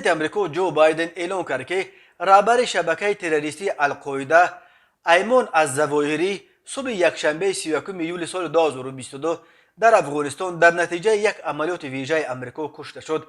Президенти Амрико Ҷо Байден эълон кард, ки раҳбари шабакаи террористии Алқоида Аймон аз-Завоҳирӣ субҳи якшанбеи 31 июли соли 2022 дар Афғонистон дар натиҷаи як амалиёти вижаи Амрико кушта шуд.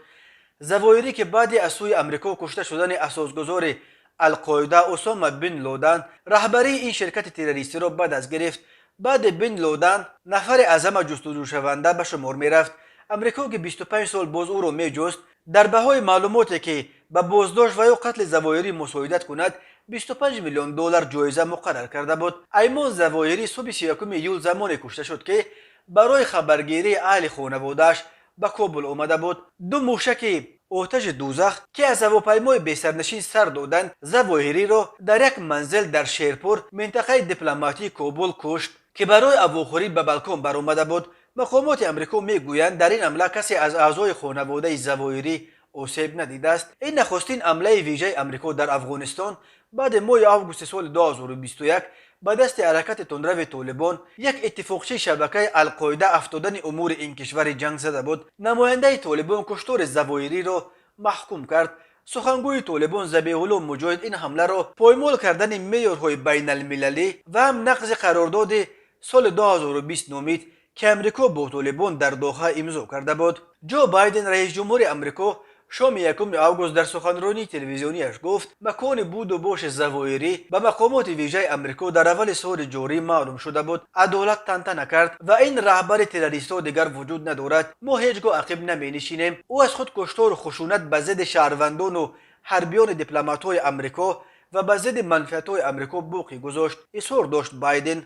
Завоҳирӣ, ки баъди аз сӯи Амрико кушта шудани асосгузори Алқоида Усома бин Лодан раҳбарии ин ширкати террористиро ба даст гирифт, баъди бин Лодан нафаре аз ҳама ҷустуҷӯшаванда ба шумор мерафт. Амрико, ки 25 сол боз ӯро меҷуст, дар баҳои маълумоте, ки ба боздошт ва ё қатли Завоҳирӣ мусоидат кунад, 25 миллион доллар ҷоиза муқаррар карда буд. Аймон Завоҳирӣ субҳи 31 июл замоне кушта шуд, ки барои хабаргирии аҳли хонаводааш ба Кобул омада буд. Ду мушаки оташи дузах, ки аз ҳавопаймои бесарнишин сар доданд, Завоҳириро дар як манзил дар Шерпур, минтақаи дипломатии Кобул, кушт, ки барои авохӯрӣ ба балкон баромада буд. Мақомоти Амрико мегӯянд, дар ин ҳамла касе аз аъзои хонаводаи Завоҳирӣ осеб надидааст. Ин нахустин ҳамлаи вижаи Амрико дар Афғонистон баъди моҳи августи соли 2021 ба дасти ҳаракати тундрави Толибон, як иттифоқчии шабакаи Алқоида, афтодани умури ин кишвари ҷангзада буд. Намояндаи Толибон куштори Завоҳириро маҳкум кард. Сухангӯи Толибон Забиҳулло Муҷоҳид ин ҳамларо поймол кардани меъёрҳои байналмилалӣ ва ҳам нақзи қарордоди соли 2020 номид, ки Амрико бо Толибон дар Доҳа имзо карда буд. Ҷо Байден, раисҷумҳури Амрико, шоми 1 август дар суханронии телевизионияш гуфт, макони буду боши Завоҳирӣ ба мақомоти вижаи Амрико дар аввали соли ҷорӣ маълум шуда буд. Адолат тантана кард ва ин раҳбари террористҳо дигар вуҷуд надорад. Мо ҳеҷ гоҳ ақиб наменишинем. Ӯ аз худ куштору хушунат ба зидди шаҳрвандону ҳарбиёни дипломатҳои Амрико ва ба зидди манфиатҳои Амрико боқӣ гузошт, изҳор дошт Байден.